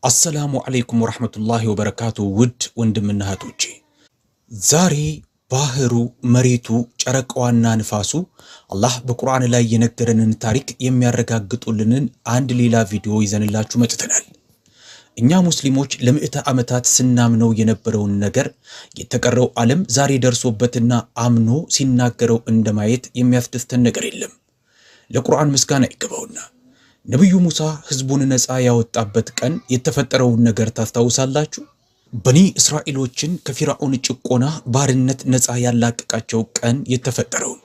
አሰላሙ አለይኩም ወራህመቱላሂ ወበረካቱ። ውድ ወንድምና እህቶቼ፣ ዛሬ ባህሩ፣ መሬቱ፣ ጨረቃዋና ንፋሱ አላህ በቁርአን ላይ የነገረንን ታሪክ የሚያረጋግጡልንን አንድ ሌላ ቪዲዮ ይዘንላችሁ መጥተናል። እኛ ሙስሊሞች ለምዕተ ዓመታት ስናምነው የነበረውን ነገር የተቀረው ዓለም ዛሬ ደርሶበትና አምኖ ሲናገረው እንደማየት የሚያስደስተን ነገር የለም። ለቁርአን ምስጋና ይገባውና ነቢዩ ሙሳ ህዝቡን ነፃ ያወጣበት ቀን የተፈጠረውን ነገር ታስታውሳላችሁ? በኒ እስራኤሎችን ከፊርዓውን ጭቆና ባርነት ነፃ ያላቀቃቸው ቀን የተፈጠረውን፣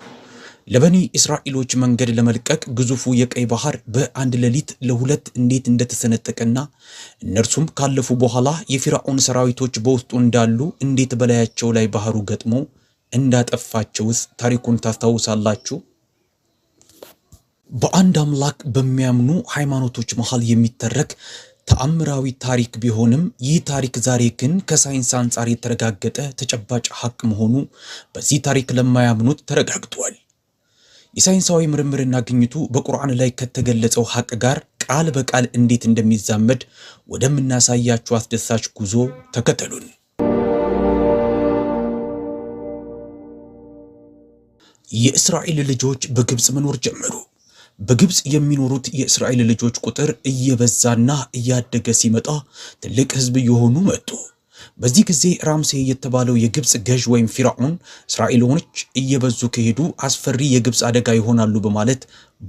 ለበኒ እስራኤሎች መንገድ ለመልቀቅ ግዙፉ የቀይ ባህር በአንድ ሌሊት ለሁለት እንዴት እንደተሰነጠቀና እነርሱም ካለፉ በኋላ የፊርዓውን ሰራዊቶች በውስጡ እንዳሉ እንዴት በላያቸው ላይ ባህሩ ገጥሞ እንዳጠፋቸውስ ታሪኩን ታስታውሳላችሁ? በአንድ አምላክ በሚያምኑ ሃይማኖቶች መሃል የሚተረክ ተአምራዊ ታሪክ ቢሆንም፣ ይህ ታሪክ ዛሬ ግን ከሳይንስ አንጻር የተረጋገጠ ተጨባጭ ሐቅ መሆኑ በዚህ ታሪክ ለማያምኑት ተረጋግጧል። የሳይንሳዊ ምርምርና ግኝቱ በቁርአን ላይ ከተገለጸው ሐቅ ጋር ቃል በቃል እንዴት እንደሚዛመድ ወደምናሳያችሁ አስደሳች ጉዞ ተከተሉን። የእስራኤል ልጆች በግብፅ መኖር ጀመሩ። በግብፅ የሚኖሩት የእስራኤል ልጆች ቁጥር እየበዛና እያደገ ሲመጣ ትልቅ ሕዝብ እየሆኑ መጡ። በዚህ ጊዜ ራምሴ የተባለው የግብፅ ገዥ ወይም ፊርዓውን እስራኤሎች እየበዙ ከሄዱ አስፈሪ የግብፅ አደጋ ይሆናሉ በማለት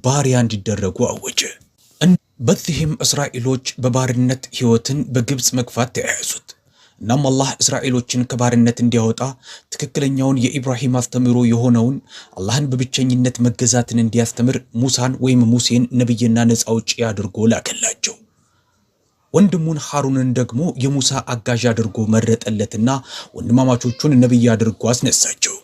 ባሪያ እንዲደረጉ አወጀ። በዚህም እስራኤሎች በባርነት ሕይወትን በግብፅ መግፋት ተያያዙት። እናም አላህ እስራኤሎችን ከባርነት እንዲያወጣ፣ ትክክለኛውን የኢብራሂም አስተምህሮ የሆነውን አላህን በብቸኝነት መገዛትን እንዲያስተምር ሙሳን ወይም ሙሴን ነቢይና ነፃ አውጪ አድርጎ ላከላቸው። ወንድሙን ሐሩንን ደግሞ የሙሳ አጋዥ አድርጎ መረጠለትና ወንድማማቾቹን ነቢይ አድርጎ አስነሳቸው።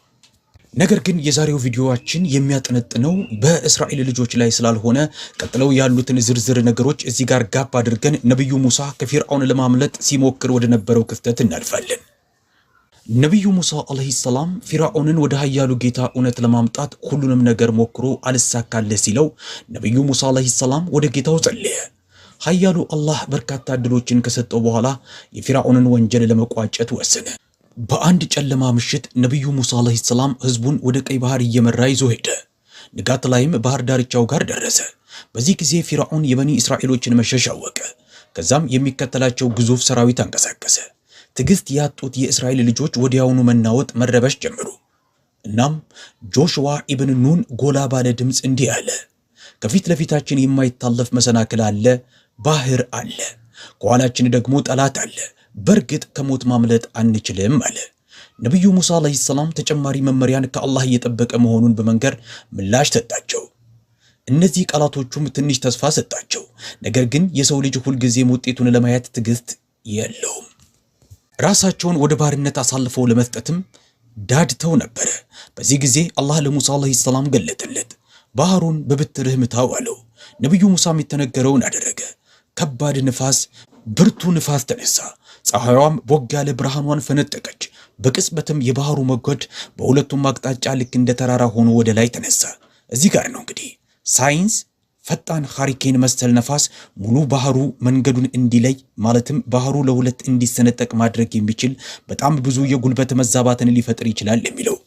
ነገር ግን የዛሬው ቪዲዮአችን የሚያጠነጥነው በእስራኤል ልጆች ላይ ስላልሆነ፣ ቀጥለው ያሉትን ዝርዝር ነገሮች እዚህ ጋር ጋብ አድርገን ነቢዩ ሙሳ ከፊርዓውን ለማምለጥ ሲሞክር ወደ ነበረው ክስተት እናልፋለን። ነቢዩ ሙሳ ዓለይሂ ሰላም ፊርዓውንን ወደ ኃያሉ ጌታ እውነት ለማምጣት ሁሉንም ነገር ሞክሮ አልሳካልህ ሲለው፣ ነቢዩ ሙሳ ዓለይሂ ሰላም ወደ ጌታው ጸለየ። ኃያሉ አላህ በርካታ ዕድሎችን ከሰጠው በኋላ የፊርዓውንን ወንጀል ለመቋጨት ወሰነ። በአንድ ጨለማ ምሽት ነቢዩ ሙሳ ዓለይሂ ሰላም ህዝቡን ወደ ቀይ ባህር እየመራ ይዞ ሄደ። ንጋት ላይም ባህር ዳርቻው ጋር ደረሰ። በዚህ ጊዜ ፊርዓውን የበኒ እስራኤሎችን መሸሽ አወቀ። ከዛም የሚከተላቸው ግዙፍ ሰራዊት አንቀሳቀሰ። ትዕግስት ያጡት የእስራኤል ልጆች ወዲያውኑ መናወጥ፣ መረበሽ ጀመሩ። እናም ጆሹዋ ኢብን ኑን ጎላ ባለ ድምፅ እንዲህ አለ። ከፊት ለፊታችን የማይታለፍ መሰናክል አለ፣ ባህር አለ። ከኋላችን ደግሞ ጠላት አለ። በእርግጥ ከሞት ማምለጥ አንችልም አለ። ነቢዩ ሙሳ ዓለይሂ ሰላም ተጨማሪ መመሪያን ከአላህ እየጠበቀ መሆኑን በመንገር ምላሽ ሰጣቸው። እነዚህ ቃላቶቹም ትንሽ ተስፋ ሰጣቸው። ነገር ግን የሰው ልጅ ሁልጊዜም ውጤቱን ለማየት ትዕግስት የለውም። ራሳቸውን ወደ ባርነት አሳልፈው ለመስጠትም ዳድተው ነበረ። በዚህ ጊዜ አላህ ለሙሳ ዓለይሂ ሰላም ገለጠለት። ባህሩን በብትርህ ምታው አለው። ነቢዩ ሙሳም የተነገረውን አደረገ። ከባድ ንፋስ፣ ብርቱ ንፋስ ተነሳ። ፀሐይዋም ቦግ ያለ ብርሃኗን ፈነጠቀች። በቅጽበትም የባህሩ ሞገድ በሁለቱም አቅጣጫ ልክ እንደ ተራራ ሆኖ ወደ ላይ ተነሳ። እዚህ ጋር ነው እንግዲህ ሳይንስ ፈጣን hurricane መሰል ነፋስ ሙሉ ባህሩ መንገዱን እንዲለይ፣ ማለትም ባህሩ ለሁለት እንዲሰነጠቅ ማድረግ የሚችል በጣም ብዙ የጉልበት መዛባትን ሊፈጥር ይችላል የሚለው።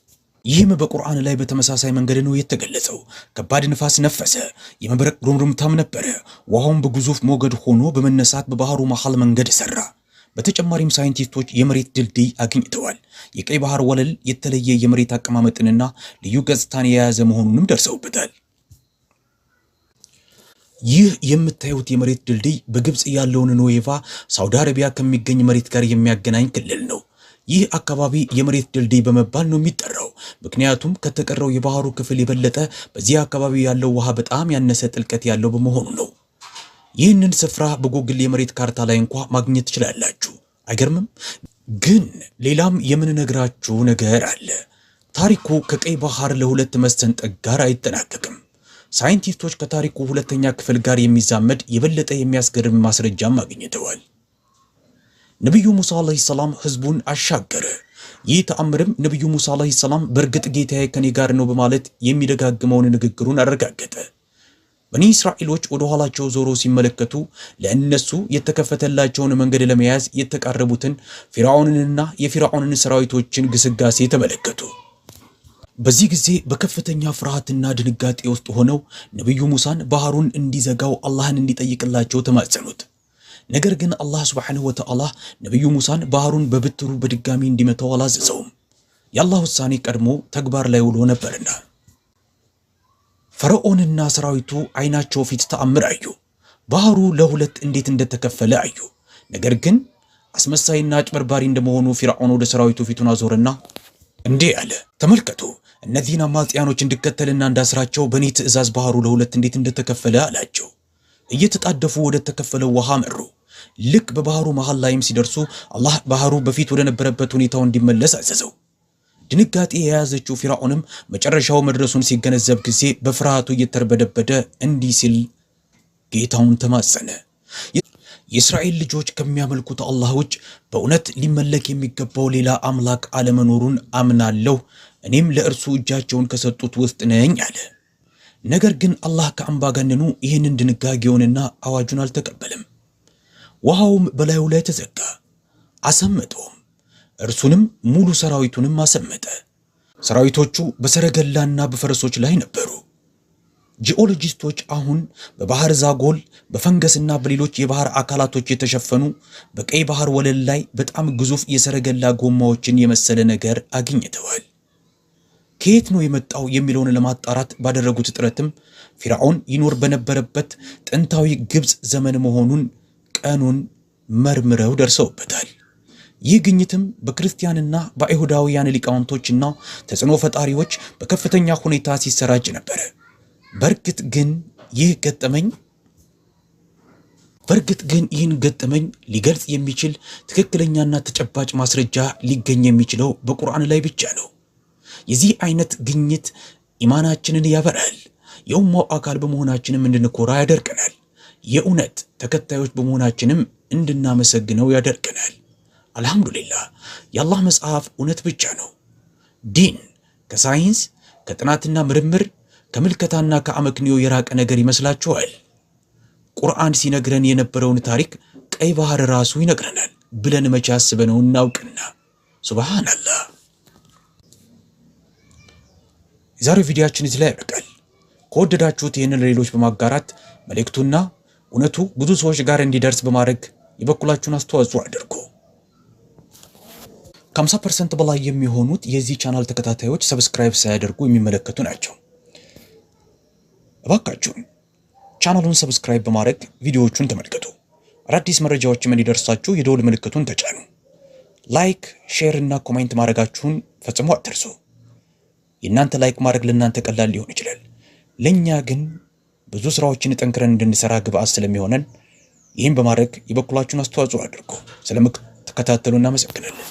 ይህም በቁርአን ላይ በተመሳሳይ መንገድ ነው የተገለጸው። ከባድ ንፋስ ነፈሰ፣ የመብረቅ ጉርምርምታም ነበረ። ውሃውም በግዙፍ ሞገድ ሆኖ በመነሳት በባህሩ መሃል መንገድ ሰራ። በተጨማሪም ሳይንቲስቶች የመሬት ድልድይ አግኝተዋል። የቀይ ባህር ወለል የተለየ የመሬት አቀማመጥንና ልዩ ገጽታን የያዘ መሆኑንም ደርሰውበታል። ይህ የምታዩት የመሬት ድልድይ በግብፅ ያለውን ኖዌቫ ሳውዲ አረቢያ ከሚገኝ መሬት ጋር የሚያገናኝ ክልል ነው። ይህ አካባቢ የመሬት ድልድይ በመባል ነው የሚጠራው። ምክንያቱም ከተቀረው የባህሩ ክፍል የበለጠ በዚህ አካባቢ ያለው ውሃ በጣም ያነሰ ጥልቀት ያለው በመሆኑ ነው። ይህንን ስፍራ በጎግል የመሬት ካርታ ላይ እንኳ ማግኘት ትችላላችሁ። አይገርምም? ግን ሌላም የምንነግራችሁ ነገር አለ። ታሪኩ ከቀይ ባህር ለሁለት መሰንጠቅ ጋር አይጠናቀቅም። ሳይንቲስቶች ከታሪኩ ሁለተኛ ክፍል ጋር የሚዛመድ የበለጠ የሚያስገርም ማስረጃም አግኝተዋል። ነቢዩ ሙሳ ዓለይሂ ሰላም ህዝቡን አሻገረ። ይህ ተአምርም ነቢዩ ሙሳ ዓለይሂ ሰላም በእርግጥ ጌታዬ ከኔ ጋር ነው በማለት የሚደጋግመውን ንግግሩን አረጋገጠ። በኒ እስራኤሎች ወደ ኋላቸው ዞሮ ሲመለከቱ ለእነሱ የተከፈተላቸውን መንገድ ለመያዝ የተቃረቡትን ፊርዓውንንና የፊርዓውንን ሰራዊቶችን ግስጋሴ ተመለከቱ። በዚህ ጊዜ በከፍተኛ ፍርሃትና ድንጋጤ ውስጥ ሆነው ነቢዩ ሙሳን ባህሩን እንዲዘጋው አላህን እንዲጠይቅላቸው ተማጸኑት። ነገር ግን አላህ ሱብሓነሁ ወተዓላ ነቢዩ ሙሳን ባህሩን በብትሩ በድጋሚ እንዲመታው አላዘዘውም። የአላህ ውሳኔ ቀድሞ ተግባር ላይ ውሎ ነበርና። ፈርዖንና ሰራዊቱ አይናቸው ፊት ተአምር አዩ። ባህሩ ለሁለት እንዴት እንደተከፈለ አዩ። ነገር ግን አስመሳይና አጭበርባሪ እንደመሆኑ ፊርዓውን ወደ ሰራዊቱ ፊቱን አዞረና እንዲህ አለ፣ ተመልከቱ እነዚህን አማጽያኖች እንድከተልና እንዳስራቸው በእኔ ትእዛዝ ባህሩ ለሁለት እንዴት እንደተከፈለ አላቸው። እየተጣደፉ ወደ ተከፈለው ውሃ መሩ። ልክ በባህሩ መሃል ላይም ሲደርሱ አላህ ባህሩ በፊት ወደ ነበረበት ሁኔታው እንዲመለስ አዘዘው። ድንጋጤ የያዘችው ፊርዓውንም መጨረሻው መድረሱን ሲገነዘብ ጊዜ በፍርሃቱ እየተርበደበደ እንዲህ ሲል ጌታውን ተማጸነ። የእስራኤል ልጆች ከሚያመልኩት አላህ ውጭ በእውነት ሊመለክ የሚገባው ሌላ አምላክ አለመኖሩን አምናለሁ፣ እኔም ለእርሱ እጃቸውን ከሰጡት ውስጥ ነኝ አለ። ነገር ግን አላህ ከአምባገነኑ ይህንን ድንጋጌውንና አዋጁን አልተቀበለም። ውሃውም በላዩ ላይ ተዘጋ፣ አሰመጠውም። እርሱንም ሙሉ ሰራዊቱንም አሰመጠ። ሰራዊቶቹ በሰረገላና በፈረሶች ላይ ነበሩ። ጂኦሎጂስቶች አሁን በባህር ዛጎል፣ በፈንገስና በሌሎች የባህር አካላቶች የተሸፈኑ በቀይ ባህር ወለል ላይ በጣም ግዙፍ የሰረገላ ጎማዎችን የመሰለ ነገር አግኝተዋል። ከየት ነው የመጣው የሚለውን ለማጣራት ባደረጉት ጥረትም ፊርዓውን ይኖር በነበረበት ጥንታዊ ግብፅ ዘመን መሆኑን ቀኑን መርምረው ደርሰውበታል። ይህ ግኝትም በክርስቲያንና በአይሁዳውያን ሊቃውንቶችና ተጽዕኖ ፈጣሪዎች በከፍተኛ ሁኔታ ሲሰራጭ ነበር። በእርግጥ ግን ይህን ገጠመኝ ሊገልጽ የሚችል ትክክለኛና ተጨባጭ ማስረጃ ሊገኝ የሚችለው በቁርአን ላይ ብቻ ነው። የዚህ አይነት ግኝት ኢማናችንን ያበራል። የኡማው አካል በመሆናችንም እንድንኮራ ያደርገናል። የእውነት ተከታዮች በመሆናችንም እንድናመሰግነው ያደርገናል። አልሐምዱሊላህ፣ የአላህ መጽሐፍ እውነት ብቻ ነው። ዲን ከሳይንስ፣ ከጥናትና ምርምር፣ ከምልከታና ከአመክንዮ የራቀ ነገር ይመስላችኋል? ቁርአን ሲነግረን የነበረውን ታሪክ ቀይ ባህር ራሱ ይነግረናል ብለን መቼ አስበነው እናውቅና? ሱብሃንአላህ። የዛሬው ቪዲዮአችን እዚህ ላይ ያበቃል። ከወደዳችሁት ይህንን ለሌሎች በማጋራት መልእክቱና እውነቱ ብዙ ሰዎች ጋር እንዲደርስ በማድረግ የበኩላችሁን አስተዋጽኦ አድርጉ። ከ50% በላይ የሚሆኑት የዚህ ቻናል ተከታታዮች subscribe ሳያደርጉ የሚመለከቱ ናቸው። እባካችሁን ቻናሉን subscribe በማድረግ ቪዲዮዎቹን ተመልከቱ። አዳዲስ መረጃዎችም እንዲደርሳችሁ የደወል ምልክቱን ተጫኑ። Like፣ share እና comment ማድረጋችሁን ፈጽሞ አትርሱ። የእናንተ like ማድረግ ለእናንተ ቀላል ሊሆን ይችላል፣ ለእኛ ግን ብዙ ስራዎችን ጠንክረን እንድንሰራ ግብአት ስለሚሆነን ይህን በማድረግ የበኩላችሁን አስተዋጽኦ አድርጉ። ስለምትከታተሉ እናመሰግናለን።